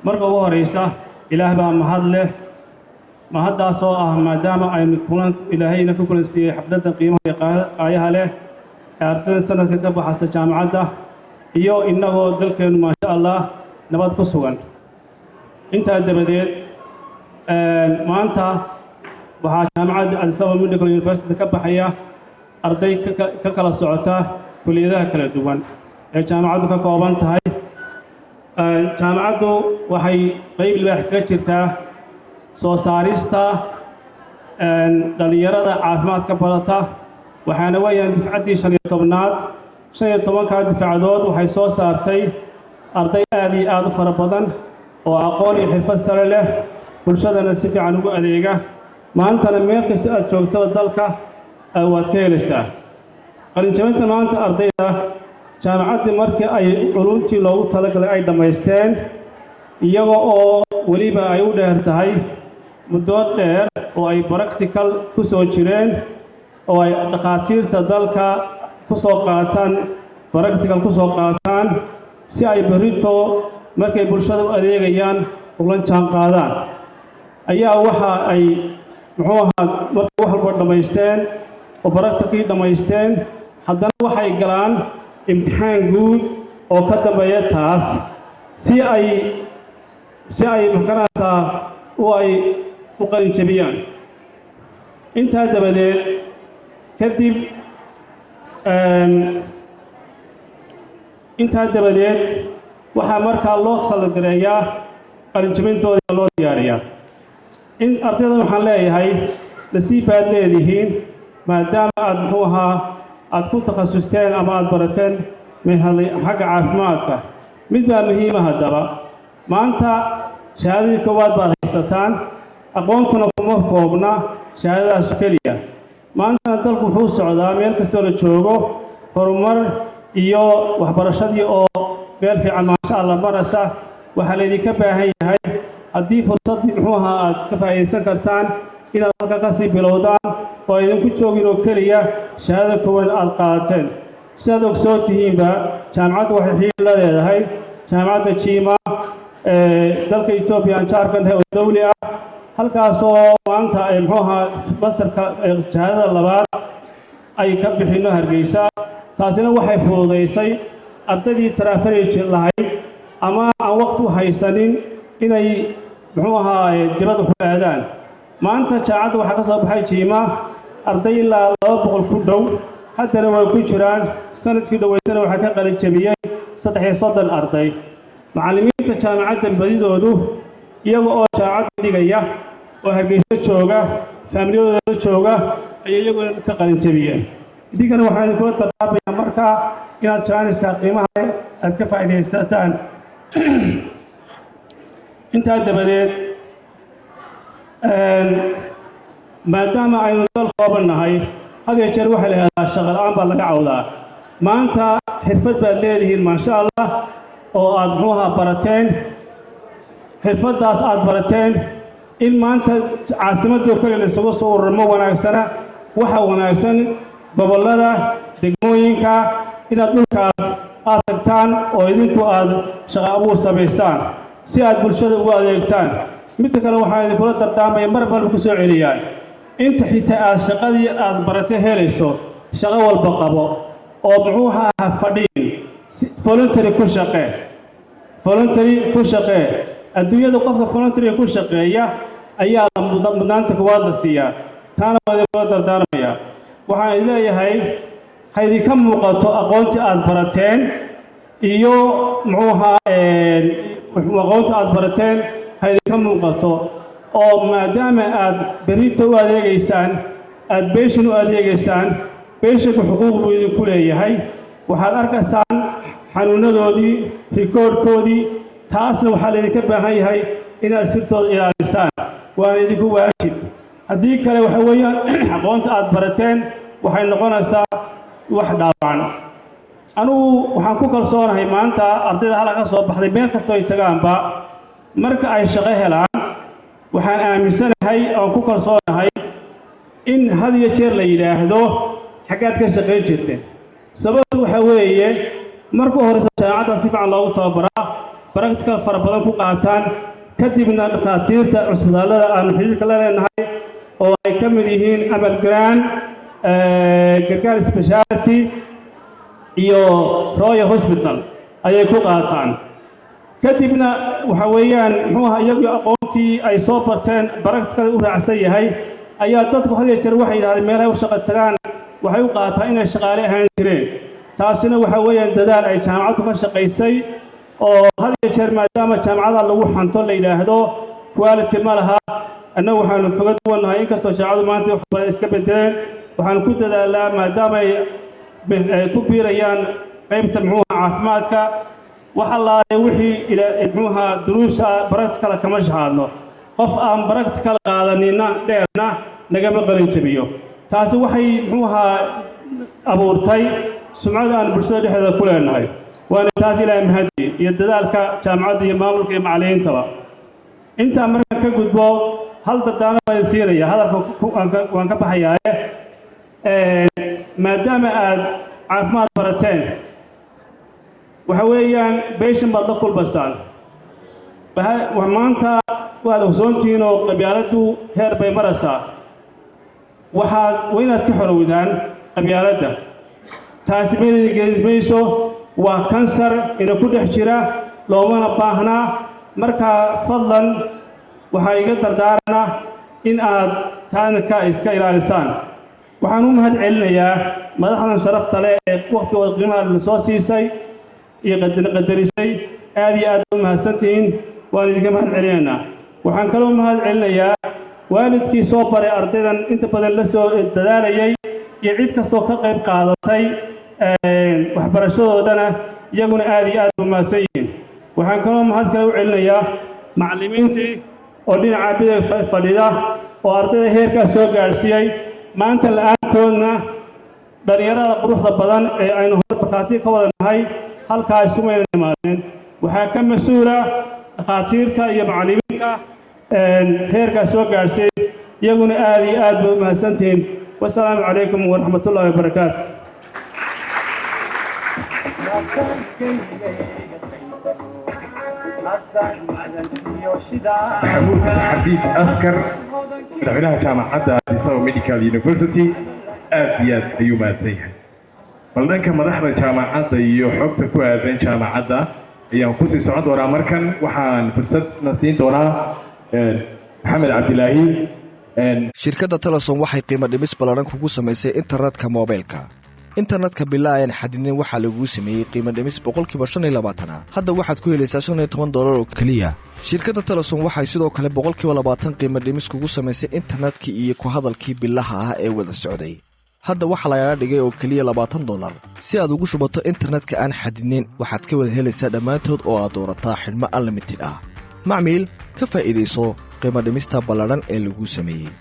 Marka ugu horeysa, Ilaah baa mahad leh, mahaddaasoo ah maadaama aynu kulan Ilaahayna ku kulansiiyey xafladda qiimaha iyo qaayaha leh ee ardayda sanadka ka baxasa jaamacadda iyo innagoo dalkeennu, maasha Allah, nabad ku sugan. Intaa dabadeed, maanta waxaa jaamacadda Addis Ababa Medical University ka baxaya arday ka kala socota kuliyadaha kala duwan ee jaamacaddu ka kooban tahay. Jaamacaddu waxay qeyb libaax kaga jirtaa soo saarista dhallinyarada caafimaadka barata, waxaana weeyaan difcaddii 15aad. 15-kaa difcadood waxay soo saartay arday aad iyo aad u fara badan oo aqoon iyo xirfad sare leh, bulshadana si fiican ugu adeega. Maantana meel kasta aad joogtada dalka waad ka helaysaa. Qalinjabinta maanta ardayda jaamacaddii, markii ay culumtii loogu talagalay ay dhammaysteen, iyaga oo weliba ay u dheer tahay muddo dheer oo ay practical ku soo jireen oo ay dhakhaatiirta dalka ku soo qaataan, practical ku soo qaataan, si ay berrito markay bulshada u adeegayaan ula jaan qaadaan, ayaa waxa ay, muxuu ahaa, markay wax walba dhammaysteen oo practicalkii dhammaysteen, haddana waxay galaan imtixaan guud oo ka dambeeya taas, si ay makanaysaa u ay u qalin jebiyaan. Intaa dabadeed, kadib intaa dabadeed waxaa markaa loo salgareeyaa qalinjebintooda loo diyaariyaa. In ardayda waxaan leeyahay, nasiib baad leedihiin maadaama aad, muxuu ahaa, aad ku takhasusteen ama aad barateen xagga caafimaadka. Mid baa muhiima haddaba: maanta shahaadadii koowaad baad haysataan, aqoontuna kuma koobna shahaadadaas keliya. Maantana dalku wuxuu socdaa, meel kastoo la joogo, horumar iyo waxbarashadii oo meel fiican, maasha Allah, maraysa. Waxaa laydinka baahan yahay, haddii fursaddii, muxuu ahaa, aad ka faa'iidaysan kartaan, inaad halka ka sii bilowdaan oo idinku joogin oo keliya shahaadada koowaad aad qaadateen. Sidaad ogsoon tihiinba, jaamacaddu waxay xiriir la leedahay jaamacadda Jima ee dalka Etoobiya, jaarkan oo dawli ah, halkaasoo maanta ay, muxuu ahaa, masterka shahaadada labaad ay ka bixinno Hargeysa. Taasina waxay fududaysay ardaydii travel lahayd ama aan waqti u haysanin inay, muxuu ahaa, dibadda ku aadaan. Maanta jaamacadda waxaa ka soo baxay Jiima arday ilaa 200 ku dhow, haddana way ku jiraan. Sanadkii dhoweysana waxaa ka qalin jebiyey 33 arday. Macallimiinta jaamacadda badidoodu iyaga oo jaamacadda dhigaya oo Hargeysa jooga, faamiliyadooda jooga, ayay iyaguna ka qalin jebiyeen. Idinkana waxaan idinkula dardaarmayaa markaa inaad jaaniska qiimaha leh aad ka faa'iidaysataan. Intaa dabadeed, maadaama aynu dal kooban nahay, had iyo jeer waxaa la yidhahdaa shaqo la'aan baa laga cawdaa. Maanta xirfad baad leedihiin, maasha Allah, oo aad, muxuu ahaa, barateen. Xirfaddaas aad barateen in maanta caasimadoo kale la isugu soo ururo ma wanaagsana. Waxa wanaagsan gobollada, degmooyinka inaad dhulkaas aad tagtaan oo idinku aad shaqo abuur samaysaan si aad bulshada ugu adeegtaan. Midda kale, waxaan idinkula dardaarmaya, mar balba ku soo celiyaan, inta xitaa aad shaqadii aad baratay helayso, shaqo walba qabo oo, muxuu ahaa, fadhiin, voluntary ku shaqee, voluntary ku shaqee. Adduunyada qofka voluntary ku shaqeeya ayaa mudnaanta koowaad la siiyaa. Taana waa idinkula dardaarmaya. Waxaan idin leeyahay, ha idinka muuqato aqoontii aad barateen iyo, muxuu ahaa, aqoonta aad barateen ha idinka muuqato, oo maadaama aad berrito u adeegaysaan, aad patient u adeegaysaan, patientku xuquuq buu idinku leeyahay. Waxaad arkaysaan xanuunadoodii, rikoodhkoodii. Taasna waxaa laydinka baahan yahay inaad sirtooda ilaalisaan, waana idinku waajib. Haddii kale, waxa weeyaan aqoonta aad barateen waxay noqonaysaa wax dhaawacan. Anugu waxaan ku kalsoonahay maanta ardayda halka ka soo baxday, meel kastoo ay tagaanba, marka ay shaqo helaan, waxaan aaminsanahay oon ku kalsoonahay in had iyo jeer la yidhaahdo, "Xaggaad ka shaqayn jirteen?" Sababtu waxa weeye, marka horeysa jaamacadda si fiican loogu tababaraa. Practical fara badan ku qaataan, kadibna dhakhaatiirta cusbitaallada aanu xiriirka la leenahay oo ay ka mid yihiin Amal Grand, Gargaar Speciality iyo Royal Hospital ayay ku qaataan. Kadibna waxa weeyaan, muxuu ahaa, iyagu aqoontii ay soo barteen practical u raacsan yahay ayaa dadku had iyo jeer waxay yidhahdeen meelahay u shaqo tagaan waxay u qaataa inay shaqaale ahaan jireen. Taasina waxa weeyaan dadaal ay jaamacaddu ka shaqaysay oo had iyo jeer maadaama jaamacada lagu xanto, la yidhaahdo quality ma laha, annagu waxaanu kaga duwannahay, inkastoo jaamacadu maanta wax badan iska bedeleen, waxaanu ku dadaalaa maadaama ay ku biirayaan qaybta, muxuuha, caafimaadka, wax allaale wixii muxuuha duruusa practical kama shahaadno. Qof aan practical qaadanina dheerna nagama qalin jabiyo. Taasi waxay, muxuuha, abuurtay sumcada aan bulshada dhexdeeda ku leenahay. Waana taas Ilaahay mahadi iyo dadaalka jaamacadda iyo maamulka iyo macallimiintaba. Intaa markaan ka gudbo, hal dardaarmo baan siinaya, hadalka waan ka baxayaaye. Maadaama aad caafimaad barateen, waxa weeyaan patient baad la kulmasaan. Maanta waad ogsoontihiin oo qabyaaladdu heer bay maraysaa. Waxaad waa inaad ka xorowdaan qabyaaladda. Taasi maydin gelismayso, waa kansar ina ku dhex jira, loomana baahnaa. Marka fadlan waxaa iga dardaarana in aad taanka iska ilaalisaan. Waxaan u mahad celinayaa madaxdan sharafta leh ee wakhtigooda qiimaha la soo siisay iyo qadarisay. Aad iyo aad u mahadsantihiin, waan idinka mahad celinaynaa. Waxaan kaloo mahad celinayaa waalidkii soo baray ardaydan, inta badan la soo dadaalayay, iyo cid kastoo ka qayb qaadatay waxbarashadoodana, iyaguna aad iyo aad u mahadsan yihiin. Waxaan kaloo mahad kale u celinayaa macallimiintii oo dhinaca bidix fadhida oo ardayda heerkaas soo gaadhsiiyey. Maanta la-aantoodna dhalinyarada quruxda badan ee aynu hor dhakhaatiir ka wada nahay halkaa isumayna imaadeen. Waxaa ka mas-uula dhakhaatiirta iyo macallimiinta heerkaas soo gaadhsiiyey, iyaguna aad iyo aad bay u mahadsantihiin. Wasalaamu calaykum waraxmatullahi wabarakaatu. Maxamuud Xabiib Askar, madaxweynaha jaamacadda Addis Ababa Medical University, aad iyo aad ayuu mahadsan yahay. Bal dhanka madaxda jaamacadda iyo xogta ku aadan jaamacadda ayaan kusii socon doonaa. Markan waxaan fursadna siin doonaa Maxamed Cabdilaahi. Shirkadda Telesom waxay qiimo dhimis ballaadhan kugu samaysay internetka moobaylka. Internetka bilaa aan xadidnin waxaa laguu sameeyey qiimo dhimis 25% ah. Hadda waxaad ku helaysaa $15 oo keliya. Shirkadda Telesom waxay sidoo kale 20% qiimo dhimis kugu samaysay internetkii iyo ku hadalkii bilaha ah ee wada socday. Hadda waxaa lagaga dhigay oo keliya $20. Si aad ugu shubato internetka aan xadidnayn, waxaad ka wada helaysaa dhammaantood oo aad doorataa xidhmo unlimited ah. Macmiil, ka faa'iidayso qiimo dhimista ballaadhan ee laguu sameeyey.